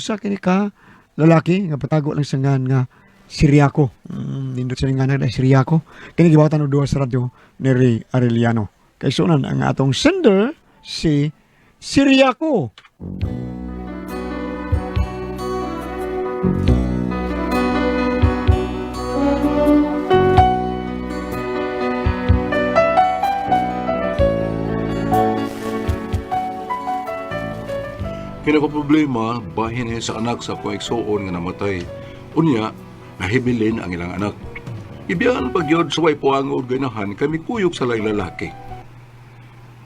Usa kini ka lalaki nga patago lang sa ngan nga Siriaco. Nindot sa nga na Siriaco. Kini gibawatan og duha sa radyo ni Ray Arellano. Kay sunan ang atong sender si Siriaco. Kini ko problema, bahin eh sa anak sa akong igsuon nga namatay. Unya, nahibilin ang ilang anak. Ibiyan pagyod sa way puangod ganahan kami kuyog sa laing lalaki.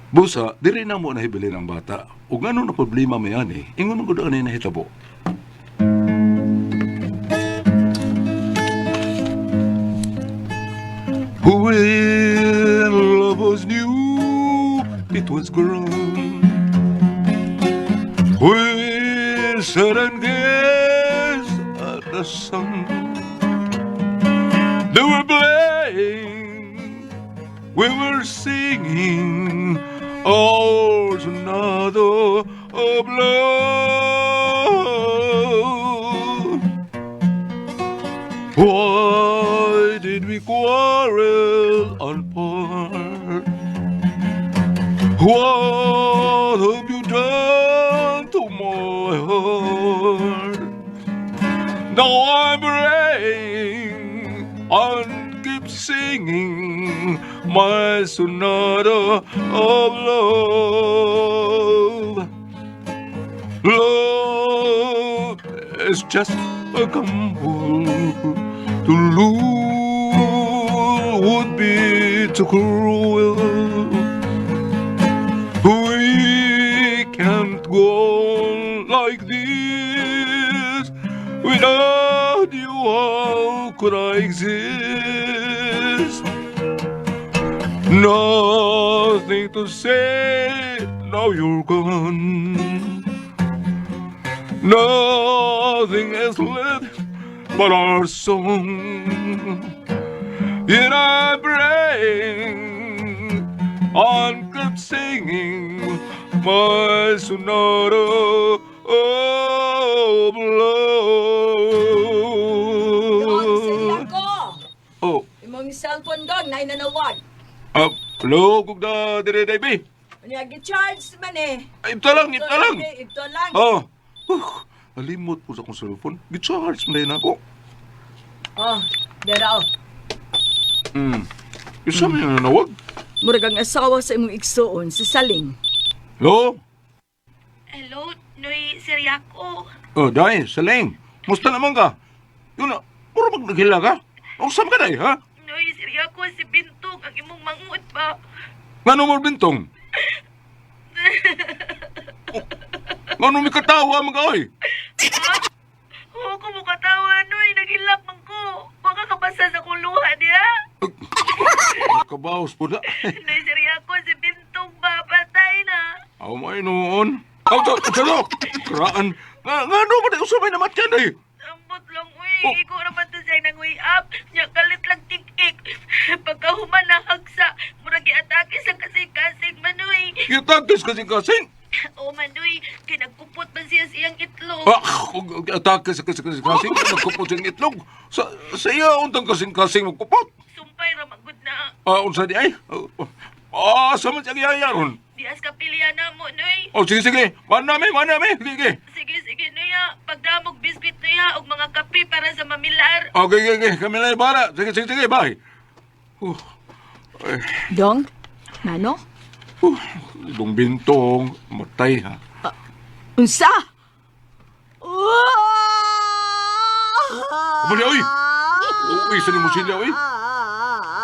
Busa, diri na mo nahibilin ang bata. Ug ngano na problema may ani, ingon man gud ani nahitabo. When love was new, it was grand. We sat and gazed at the sun. They were playing, we were singing, oh, another of love. Why did we quarrel and part? What have you done to my heart? Now I'm praying and keep singing my sonata of love. Love is just a gamble. To lose would be too cruel. We can't go on like this. Without you, how could I exist? Nothing to say, now you're gone. Nothing is left but our song. Yet I bring on keep singing my sonata of Dong, love. Siriaco! Oh, Imong cellphone dong, nainanawag. Hello, gugda dire daybi. Unya, gi-charge man eh. Ay, ito lang, ito lang. Eh, ito lang. Oh, nalimot po sa akong cellphone. Gi-charge man na ako. Oh, dara oh. Isa man yung nanawag. Murag ang asawa sa imong igsuon, si Saling. Hello? Hello, Noy Siriaco. Oh, dai, Saling. Musta naman ka? Yun na, puro magnaghila ka. Ang saan ka, day, ha? Noy Siriaco, si Bintong, ang imong manguot ba? Ngano mo bintong? Oh, ngano mi katawa mga oy? Oo, ko mo katawa, Noy. Naghilak man ko. Baka kabasa sa kong luha niya. Kabaos po na. Noy Siriaco, si Bintong ba? Patay na. Aw may noon. Aw, to, to, to. Karaan. Ngano ba di usabay na matyan, day? Ambot lang, uy. Oh. Ikaw naman to siyang nang-way up. Nya, kalit lang tik-ik. Pagkahuman na hagsa, murag giatake sa kasing-kasing, Manoy. Kitagis kasing-kasing. Oh, Manoy, kay nagkupot man siya sa iyang itlog. Ah, ug- atake sa kasing-kasing, nagkupot siyang itlog. Sa iya, untang kasing-kasing magkupot. Sumpay ra magud na. Ah, unsa di ay? Ah, sa man siya giyaya ron. Dias kapilya na mo, Noy. Oh, sige, sige. Manami, manami. Sige. Sige, sige, Noy, ha. Pagdamog biskwit, Noy, ha, og mga kape para sa mamilar. Okay, okay, okay. Kami lang para. Sige, sige, sige. Bye. Ay, Dong, nano? Itong bintong, matay ha. Unsa? Aba niya, oy! Uy, saan mo sila, oy?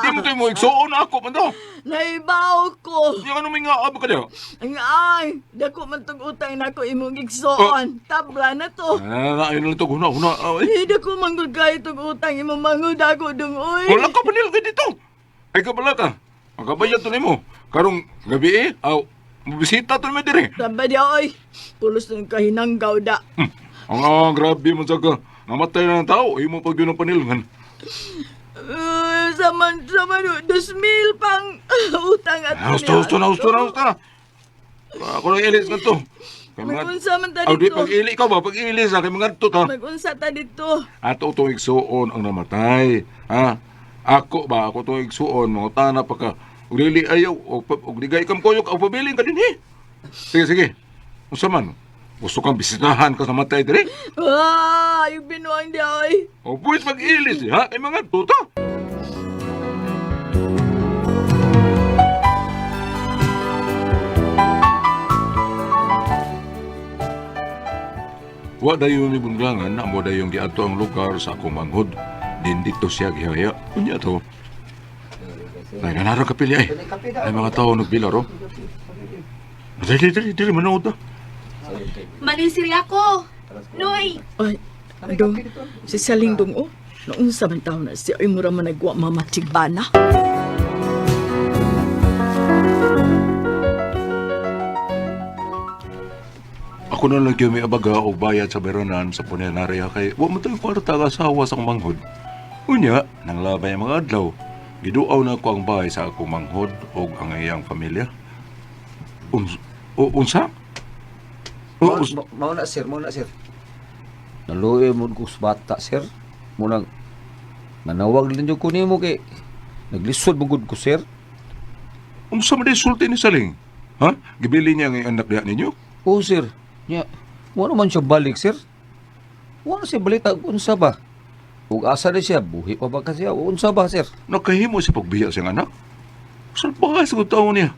Di mo tayo mo igsuon ako man to. Naibaw ko. Di ka numi nga, aba ka niya. Ang ay, dako man tong utang nako imong igsuon. Tabla na to. Ah, ayun lang ito, huna, huna. Oy. Eh, dako man gud kayo tong utang imong mangod ako dong oy. Wala ka panil ka dito. Ay, kabala ka. Ang kabayad to nimo. Karong gabi eh, aw, mabisita to naman dire. Tamba di oy. Pulos ng kahinanggaw da. Ang grabe mo sa ka. Namatay na ng tao, imo pag yun ang panilngan. Saman, 2,000 pang utang at Ah, husto, husto na, husto na, husto na. Ako lang ilis na to. Kay mga- Magunsa man ta Aw, di dito. pag-ili ka ba? Pag-ili sa kay mga to ta. Magunsa ta dito. Ato to igsuon ang namatay. Ha? Ako ba ako to igsuon mga tana pa ka. Ug dili ayaw og og ligay kam kuyog og pabilin ka dinhi. Sige sige. Unsa man? Gusto kang bisitahan ka sa matay diri? Ah, yung binuang di ay. O puwis mag-ilis ha kay mga tuta. Wa dayon ni bunglangan, amo dayong giadto ang lugar sa akong manghod. Din dito siya gihaya. Unya to. Nay, nanaro kapilya eh. Ay mga tao nagbilar oh. Dili, dili, dili, manood na. Manisiri ako. Noy, Ay, dong, si Saling dong oh. Noong sa man taon na siya ay mura man nagwa mamachigbana. Ako na lang yung may abaga o bayad sa beranan sa punerarya kay wa mo tayo kwarta ang asawa sa akong manghod. Unya, nang labay ang mga adlaw, giduaw na ko ang bahay sa akong manghod o ang iyang pamilya. Unsa? O, Mao na sir, mao na sir. Naluoy mo ko sa bata sir. Munang manawag din ko nimo kay naglisod mo gud ko sir. Unsa man di sulti ni Saling? Ha? Gibili niya ang iyang anak diha ninyo? Oo sir. Nya, wa naman siya balik sir. Wa na siya balita kung unsa ba. Ug asa na siya, buhi pa ba kasi siya? Unsa ba sir? Nakahimo siya pagbiya siyang anak. Salbahay sa tao niya.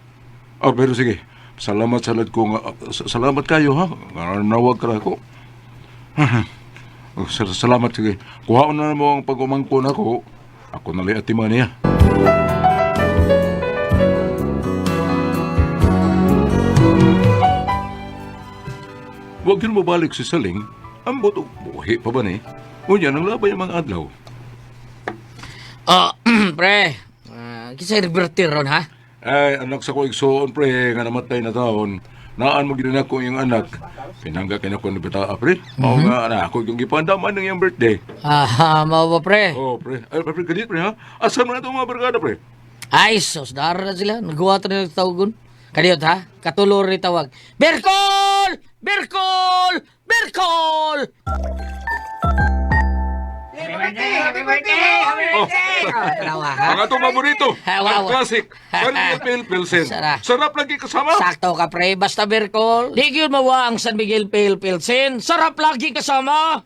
Ah, pero sige. Salamat sa ko nga salamat kayo ha. Nga nawag ka ako. Oh, salamat sige. Kuhaon na mo ang pag-umangkon ako. Ako na lang atima niya. Huwag yun mabalik si Saling. Ambot og buhi pa ba ni? Unya nang labay ang mga adlaw. Oh, pre. Kinsa nag-birthday ron ha? Ay, anak sa ko igsuon pre nga namatay na taon. Naan mo gid ko iyang anak. Pinangga kay nako ni bata pre. Mao nga na ako yung gipandaman ng iyang birthday. Ah, mao ba pre? Oh, pre. Ay, pre, kadit pre ha. Asa man ato mga barkada pre? Ay, sus, dara na sila. Nagawa na nila tawagon. Kadiyot ha? Katulor ni tawag. Berkol! Berkol! Berkol! Oh, Tanawa ha? ang atong paborito. Ha, wow. Ang classic. San Miguel Pilsen. Sarap. Sarap lagi kasama. Sakto ka pre, basta Berkol. Di gyud mawa ang San Miguel Pale Pilsen. Sarap lagi kasama.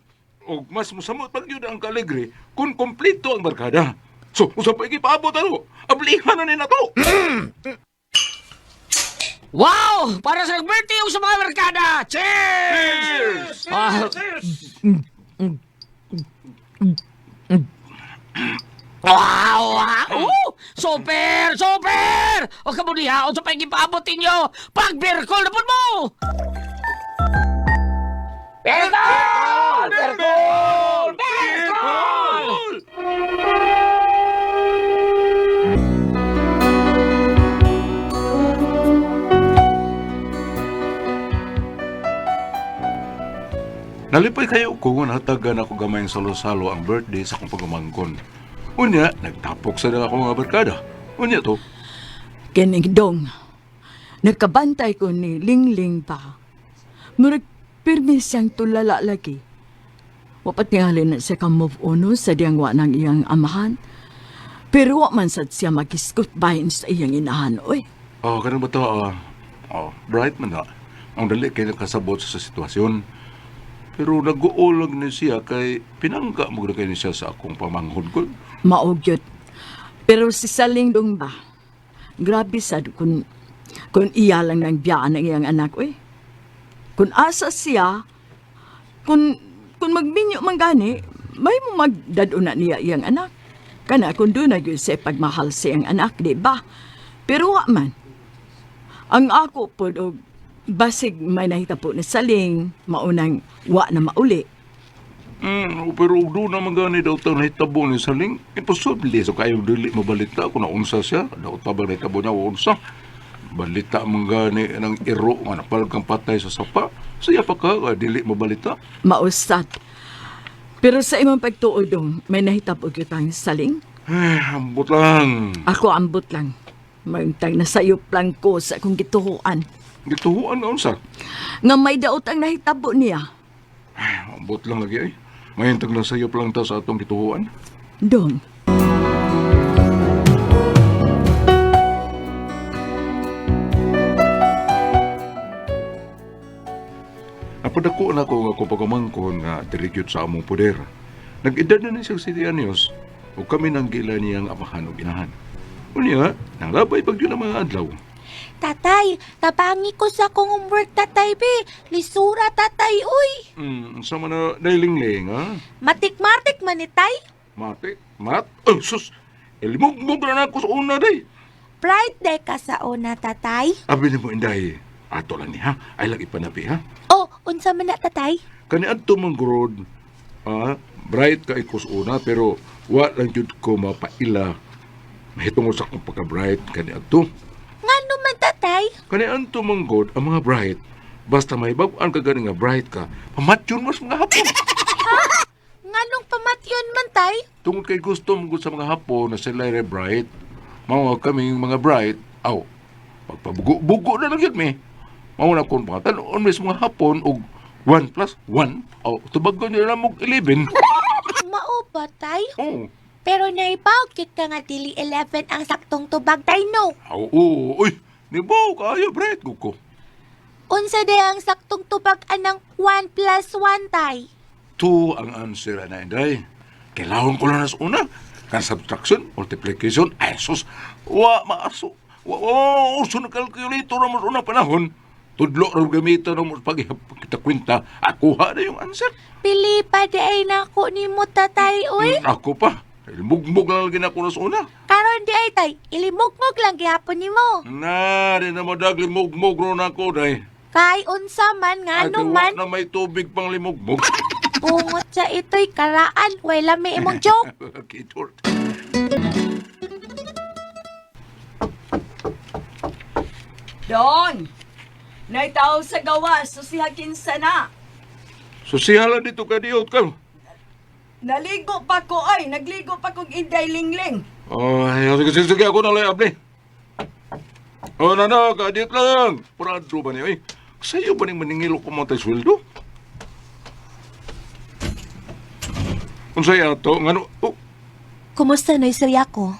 Og mas musamot pag yun ang kalegre kung kompleto ang barkada. So, usa pa ipaabot ano? Ablihan na ni nato. Wow! Para sa birthday ug sa mga barkada! Cheers! Cheers! Ah. Wow! Wow! Oh! Super! Super! O kamo diha, unsa pa gipaabot ninyo? Pag-berkol na pud mo! Berkol! Berkol! Berkol! Nalipay kayo ko nga natagan ako gamay ang salo-salo ang birthday sa akong pagumangkon. Unya, nagtapok sa ako mga barkada. Unya to, Kining dong. Nagkabantay ko ni Lingling pa. Murag pirmi siyang tulala lagi. Wapat tingali na siya ka move on no, sa diyang wa ng iyang amahan. Pero wa man sad siya magiskot bahin sa iyang inahan, oy. Oh, ganun ba to? Ah, oh, bright man na. Ang dali kay nakasabot sa sitwasyon. Pero nag-uulag ni siya kay pinangka mo na kay ni siya sa akong pamanghod ko. Maog yun. Pero si Saling dong ba? Grabe sad kung iya lang ng biyaan ng iyang anak, oy. Kung asa siya, kung magminyo man gani, may mo magdaduna niya iyang anak. Kana kung doon na gyud siya pagmahal sa iyang anak, di ba? Pero wa man. Ang ako po, og basig may nahitabo ni Saling, maunang wa na mauli. Pero og doon naman gani daw tayo nahitabo ni Saling. Imposible. So kayo dili mabalita kung naunsa siya. Daw tabang nahitabo niya unsa. Balita man gani ng iro nga napalgang patay sa sapa. Siya pa ka, nga dili mabalita. Mausad. Pero sa imong pagtuo dong, may nahitabo gyud ang Saling. Eh, ambot lang. Ako ambot lang. Mayuntang nasayop lang ko sa akong gituhuan. Gituhuan nga unsa. Nga may daot ang nahitabo niya. Ambot lang lagi ay. Mahintag lang sayop lang ta sa atong gituhuan. Dong, Napadako na ko nga ako pagumangkon nga diri gyud sa among poder. Nag-edad na ni siya 60 anyos ug kami nang gila niyang amahan ug inahan. Unya, nalabay pag yun ang mga adlaw. Tatay, tabangi ko sa akong homework, tatay, be. Lisura, tatay, uy. Sa man na nailingling, ha? Matik-matik man ni tay. Mati, mat, oh, sus! Ilimugmug na na ako sa una, day. Pride day ka sa una, tatay. Abi ni mo, Inday. Ato lang ni, ha? Ay lang ipanabi, ha? Oh, unsa man na, tatay? Kani adto man gurod, ah, bright ka iko sa una, pero wa lang jud ko mapaila. Mahitungod sa akong pagka-bright kani adto. Ngano man, tatay? Kani adto man god, ang mga bright, basta may bag-an ka gani nga bright ka, pamatyon mo sa mga hapon. Nganong pamatyon man, tay? Tungod kay gusto mo gud sa mga hapon na sila rin bright, mao kami mga bright, aw, pagpabugo-bugo na lang yun mi. Mao na kung pangatanon mi sa mga hapon og 1 plus 1, aw, tubagon nila mo 11. Mao ba, tay? Oh, Pero naibaw gyud ka nga dili 11 ang saktong tubag, tay, no? aw, oo, uy, nibaw kaayo bright gud ko. Unsa day ang saktong tubag anang 1 plus 1, tay? 2 ang answer na inday. Kailangan ko lang na sa una. Kan subtraction, multiplication, ay sus, wa maaso. Wa, wa, uso na calculator na mo sa unang panahon. Tudlo ra gamitan mo pag kita kwenta, akuha na yung answer. Pili pa di ay nako nimo, tatay, uy. Ako pa. Mugmug lang lagi na ako na sa una. Karon di ay, tay, ilimugmog lang gihapon nimo. Na, di na madagli mugmug ron ako, day. Kay unsa man Ay, ngano wa man na may tubig pang limugmug. bungot sa ito'y karaan way lami imong joke. Kitort. Dong! Naitaw sa gawas, susiha kinsa na. Susihala dito ka diot ka. Naligo pa ko ay, nagligo pa kong Inday Lingling. Ay, sige, sige, sige, ako na lang, abli. Oh, na na, kadit lang. Prado ba niyo, eh? Sa'yo ba ning maningilo ko mga tayo sweldo? Unsay ato, ngano, oh, Kumusta noy Siryako?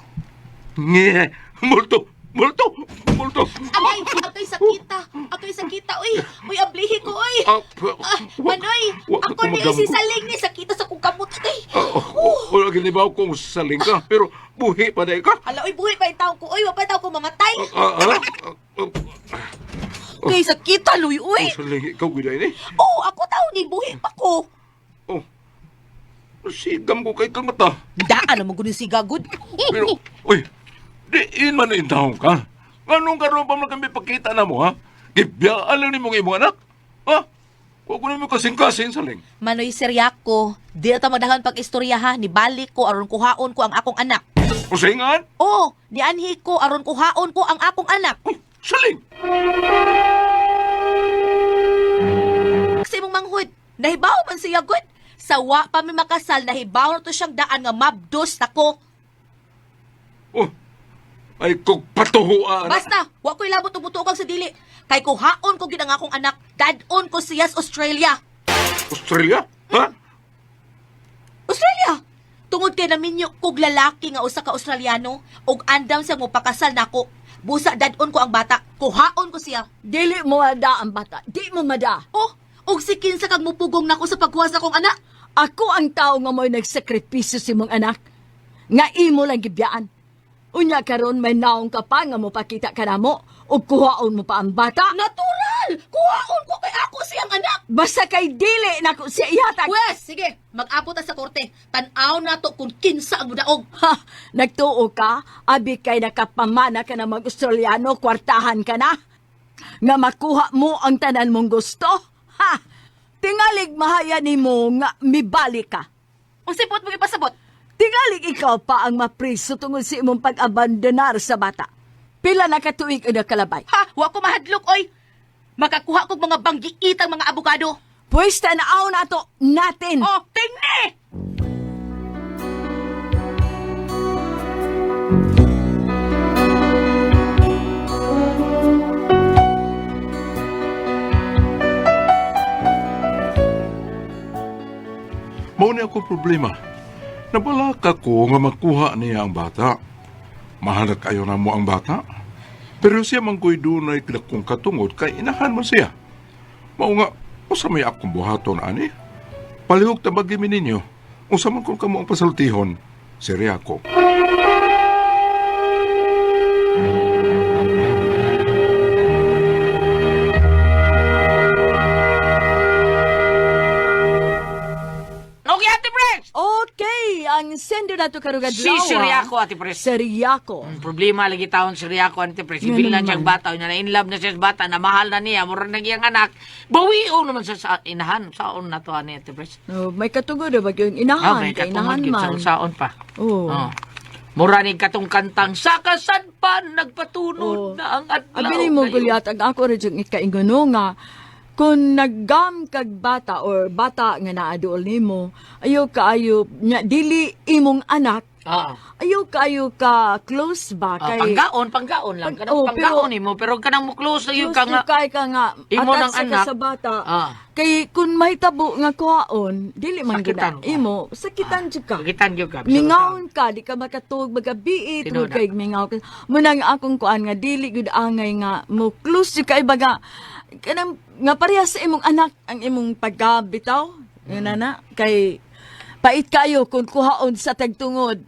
nge, multo, multo, multo. Agay, ako'y sakita. Ako'y sakita uy. Uy ablihi ko uy. Ah, Ah, Manoy, wa- ako ni kumagam si ko. Saling ni sakita sa kong kamot kay. Ah, oh, wala ginibaw kong saling ka, pero buhi pa dahil ka. Ala uy buhi pa taw ko uy, wa pa taw ko mamatay. Ah, ah, ah, ah, Kay sakita luy uy. oh, saling, ikaw giday ni. Oh, ako taw ni buhi pa ko. Oh, sigam ko kay kamata. Daan naman gud si gagud. Pero, uy, diin man na intahong ka. Anong karoon pa man kami pakita na mo, ha? Gibiyaan lang ni mong imong anak. Ha? Huwag ko na mo kasing-kasing, saling. Manoy Siryako, di na ta magdahan pag-istorya ha, nibalik ko aron kuhaon ko ang akong anak. Usingan? Oh, nianhi ko aron kuhaon ko ang akong anak. Uy, saling! Sa imong manghud, nahibaw man siya gud. Sa wa pa mi makasal, nahibaw na to siyang daan nga mabdos nako. Oh, ay kog patuhuan. Basta, wa ko'y labot og mutuokag sa dili. Kay kuhaon ko gid ang akong anak, dad-on ko siya sa Australia. Australia? Ha? Australia. Tungod kay naminyo kog lalaki nga usa ka Australiano ug andam siya mo pakasal nako. Busa dad-on ko ang bata, kuhaon ko siya. Dili mo mada ang bata, di mo mada. Oh, ug si kinsa kag mupugong nako sa pagkuha sa akong anak. Ako ang tao nga mo'y nagsakripisyo sa imong anak. Nga imo lang gibiyaan. Unya karon may naong ka pa nga mopakita ka namo ug kuhaon mo pa ang bata. Natural! Kuhaon ko kay ako siyang anak. Basta kay dili nako siya ihatag. Pwes, sige, mag-abot ta sa korte. Tan-aw na to kung kinsa ang mudaog. Ha, nagtuo ka, abi kay nakapamana ka na mag-Australiano, kwartahan ka na. Nga makuha mo ang tanan mong gusto. Ha, tingalig mahaya nimo nga mibalik ka. Unsay buot mo gipasabot? Tingalig ikaw pa ang mapriso tungod sa imong pag-abandonar sa bata. Pila na katuig ang nakalabay. Ha, wa ko mahadlok oy. Makakuha kog mga banggiitang mga abogado. Pwes tanaw na to natin. Oh, tingni! akong problema. Nabalaka ko nga makuha niya ang bata. Mahal kayo na mo ang bata. Pero siya man ko'y dunay dakong katungod kay inahan man siya. Mao nga, usa may akong buhaton ani. Palihog tabagi mi ninyo. Unsa man kung kamo ang pasultihon, si Riako. Okay, Ate Pres! Okay, ang sender nato karong adlaw. Si Siriaco, Ate Pres. Siriaco. Ang problema lagi taon si Riako Ate Pres. Nga Ibil na naman. siyang bata, na in love na siya sa bata, na mahal na niya, murag nang iyang anak. Bawion naman siya sa inahan. Saon na to ani Ate Pres? Oh, may katungod ba yung inahan Ah, may kay katungod inahan gyud man. sa saon pa. Oo. Oh. Mura ni katong kantang sa kasadpan nagpatunod Oo. na ang adlaw. Abi ni mo kayo." gulyat ang ako ra jud ikaingono nga kung naggam kag bata or bata nga naaduol nimo, ayaw kaayo nya dili imong anak, Ah. ayaw kaayo ka close ba Ah, kay panggaon, panggaon lang. Pag- Kanang oh, panggaon pero- nimo, pero kanang mo close na yun close ka nga. kay ka nga Imo attached ng ka anak. sa bata. Ah. Kay kung mahitabo nga kuhaon, dili man gud Sakitan na ka. imo, sakitan jud ka. Sakitan gyud ka. Mingawon ka, di ka makatuog magabi Tinuod tungod na. kay mingaw ka. Munang akong kuan nga dili gud angay nga mo close jud kay baga kanang nga parehas sa imong anak ang imong pagkabitaw. Yun na na kay pait kayo kung kuhaon sa tagtungod.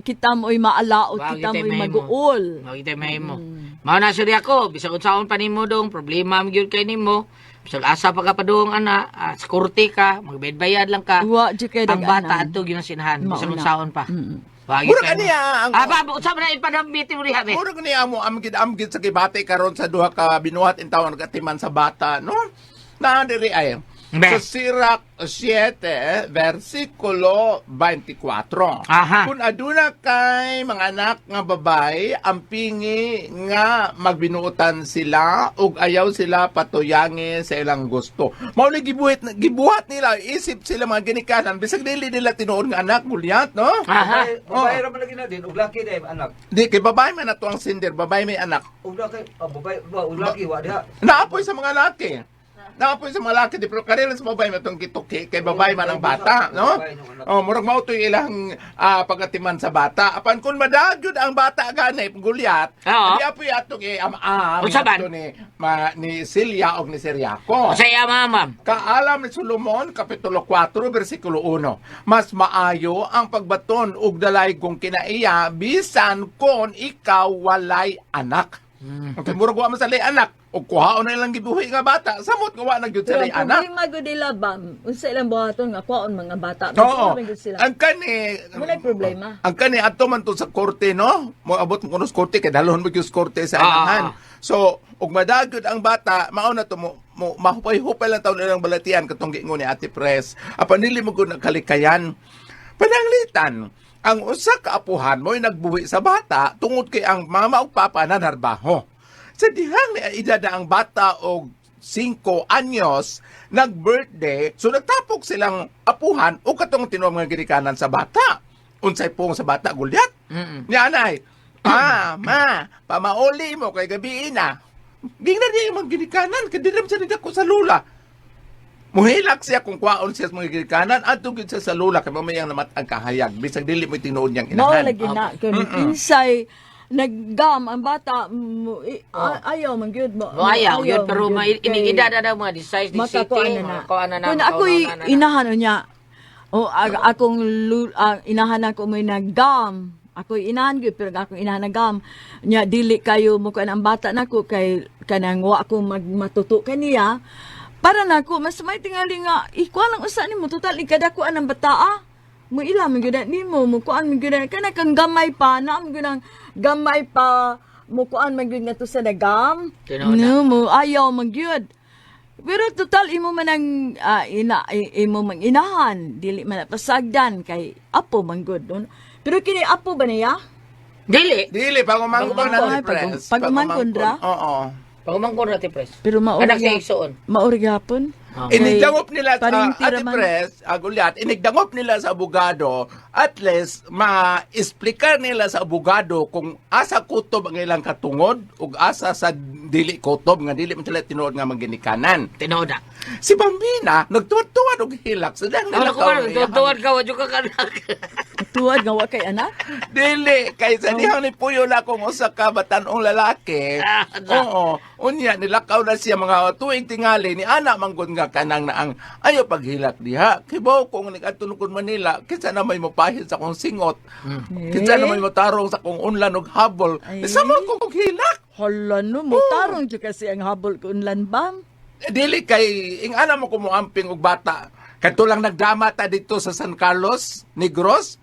Kita mo'y maalaot, Wag kita itay mo'y mahimo. maguol. Mao kitay mahimo. Mao na suri ako, bisag unsaon pa nimo dong, problema man gyud kay nimo. Bisag asa pa ka padung ana, sa korte ka, magbayad-bayad lang ka. Wa jud kay Ang bata dag-anan. adto gyud ang sinahan, bisag Mao na. unsaon pa. Wag Murag kay mo. aniya ang Ah, ba, unsa man na ipanambit mo diha be? Murag niya mo amgid-amgid sa gibati karon sa duha ka binuhat in taon katiman sa bata, no? Naa diri ay. Be. Sa Sirach 7, versikulo 24. Aha. Kung aduna kay mga anak nga babae, ang pingi nga magbinuotan sila ug ayaw sila patuyangi sa ilang gusto. Mao ni gibuhat gibuhat nila isip sila mga ginikanan bisag dili nila tinuod nga anak gulyat, no? Aha. Babae, babae ra man lagi na din ug laki dai anak. Di kay babae man ato ang sinder, babae may anak. Ug laki, babae, ug laki wa diha. Naapoy sa mga laki. Naapoy sa mga laki di pero karera sa babae man itong gituki kay babae man ang bata, no? Oh, murag mao to yung ilang pagatiman sa bata. Apan kung madagyod ang bata gani gulyat, Oo. di apoy ato kay am-am Unsa man? ato ni ma, ni Celia og ni Seriaco. Unsay ama, ma'am? Kaalam ni Solomon, Kapitulo 4, versikulo 1. Mas maayo ang pagbaton og dalay kung kinaiya, bisan kon ikaw walay anak. Okay, murag wa man sa lay anak, og kuhaon na ilang gibuhi nga bata, samot nga wa na gyud sa Pero lay ang anak. problema gud nila ba, unsa ilang buhaton nga kuhaon mga bata. Oo. Magsige man gud sila. Ang kani Walay problema. Ang kani adto man to sa korte no. Moabot mo kuno sa korte kay dalhon mo gyud sa korte sa Ah, anahan. ah. So ug madagyod ang bata, mao na to mo, mo mahupay-hupay lang taon ilang balatian katong giingon ni Ate Pres. Apan dili mo gud nakalikayan. Pananglitan, ang usa ka apuhan mo'y nagbuhi sa bata tungod kay ang mama ug papa nanarbaho. Sa dihang ni edad na ang bata og 5 anyos, nag-birthday, so nagtapok silang apuhan o katong tinuom nga ginikanan sa bata. Unsay pong sa bata gulyat. Mm-mm. Ni anay, pa, ma, pamauli mo kay gabi na. Gingnan niya yung mga ginikanan, kay di naman siya nagdako sa lula. Muhilak siya kung kwaon siya sa mga ginikanan, adto gyud siya sa lula kay mamayang namat ang kahayag bisag dili mo tinuod niyang Mao inahan. lagi na kung kinsay naggam ang bata mo, ayaw man gyud mo. Mo ayaw yun, pero man may gyud kay inigida na daw mga decide ni city, makakuan na na. makakuan na na. Kung ako'y makakuan na na. inahan niya, o akong inahan ako may naggam. Ako'y inahan gyud pero akong inahan nagam. Nya dili kayo mo kuan ang bata nako kay kanang wa ko magmatuto kaniya. Para nako mas may tingali nga ikuan lang usa nimo total ikadakuan ang bata ah. Mo ila man gyud na nimo, mo kuan man gyud na kana kang gamay pa na mo gyud ang gamay pa mo kuan man gyud nga to sa nagam. Tinuod na. No, mo ayaw man gyud. Pero total imo man ang imo mang inahan, dili man na pasagdan kay apo man gud no? Pero kini apo ba niya? Dili. Dili pagumangkon na Ay, ni Pres. pagumangkon ra? Oo. Pagumangkon na ti Pres. Pero maor Anak sa igsoon. Maor gyapon. Inigdangop nila sa Parinti Ate raman. Pres, Agulyat, inigdangop nila sa abogado, at least ma-explicar nila sa abogado kung asa kutob ang ilang katungod ug asa sa dili kutob nga dili man sila tinuod nga maginikanan. Tinuod na. Si Bambina nagtuwad-tuwad og hilak sa dang Ano nila ko man, tuwad ka, wadyo ka kanak. Tuwad nga wa kay anak. Dili kaysa dihang ni Puyo na kung usa ka batanong lalaki. Ah, Oo. Unya nilakaw na siya mga tuig tingali ni ana manggod nga kanang naang ayo paghilak diha. Kibaw kung niadto kon Manila kinsa na may mopahid sa akong singot. Kinsa na may motarong sa akong unlan og habol. Ay. Sama ko og hilak. Hala no, motarong jud kasi ang habol ko unlan bam. Dili kay ing ana mo kumuamping og bata. Kadto lang nagdrama ta dito sa San Carlos, Negros.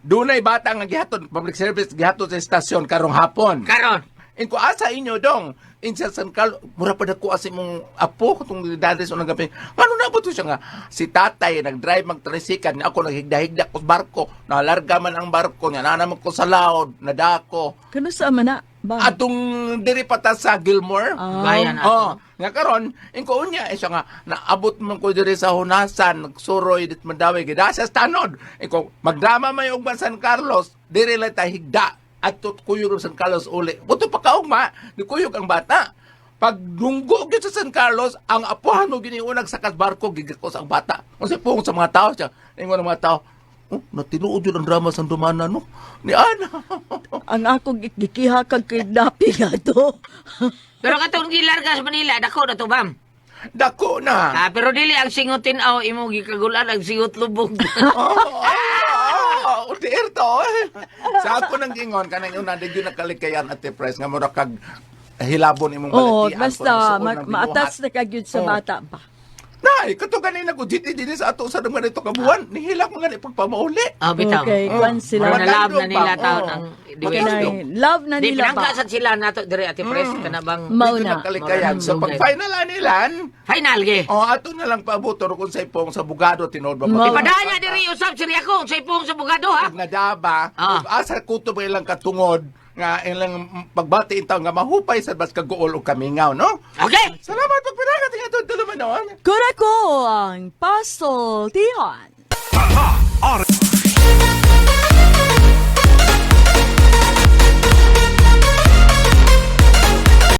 Dunay bata nga gihatod public service gihatod sa estasyon karong hapon. Karon. Inko asa inyo dong in sa San Carlos mura pa dako asa imong apo katong dali sa unang gabi. Ngano na to siya nga si tatay nagdrive magtrisikan ako naghigda-higda ko sa barko nalarga man ang barko niya nanaman ko sa laod nadako Kano sa man na? Bam. atong diri pa ta sa Gilmore. Ah. Bayan na. Oh, nga karon inko unya eh, siya nga naabot man ko diri sa Hunasan, nagsuroy dit Mandawi gid sa tanod. Inko magdrama may ugma San Carlos, diri lang ta higda at kuyog ang San Carlos uli. Buto pa kaugma, ni kuyog ang bata. Pag dunggo gyud sa San Carlos, ang apuhan mo giniunag sa barko gigakos ang bata. Unsa pong sa mga tao siya, ingon ang mga tao, oh, natinuod yun ang drama sa dumana no. Ni Ana. Ang akong gikiha kag kidnapping ato. Pero katong gilarga sa Manila, dako na to, bam. Dako na. Ah, pero dili ang singot tinaw imo gikagulan ang singot lubog. Oo, oh, oh, to. Sa ako nang gingon kanang una di gyud nakalikayan Ate Pres nga mura kag hilabon imong Oo, balatian. basta kung suod ng binuhat. ma-attach na ka gyud sa Oo. bata pa. Nay, kato ganina ko GT din sa ato sa mga nito kabuan, nihilak mo gani pagpamauli. Ah, bitaw. Okay, kwan sila. Mura na love na nila Matandog ba? taon Oo. ang diwe. Matandog. Kanay, love na Di nila ba? pinangkasan sila nato diri Ate Pres kana bang Mao Di gyud na. nakalikayan. So pag final anilan, final ge. oh ato na lang paabot or kung sa ipong sa bugado tinuod ba Mao. Ipadanya diri usab si Riako sa ipong sa bugado ha. Ug nadaba, Ah. ug asa kutob ang ilang katungod nga ilang pagbati intaw nga mahupay sa bas kaguol og kamingaw, no? Okay. Salamat pagpinagat nga ito, noon. Kurako ang pasultihan. R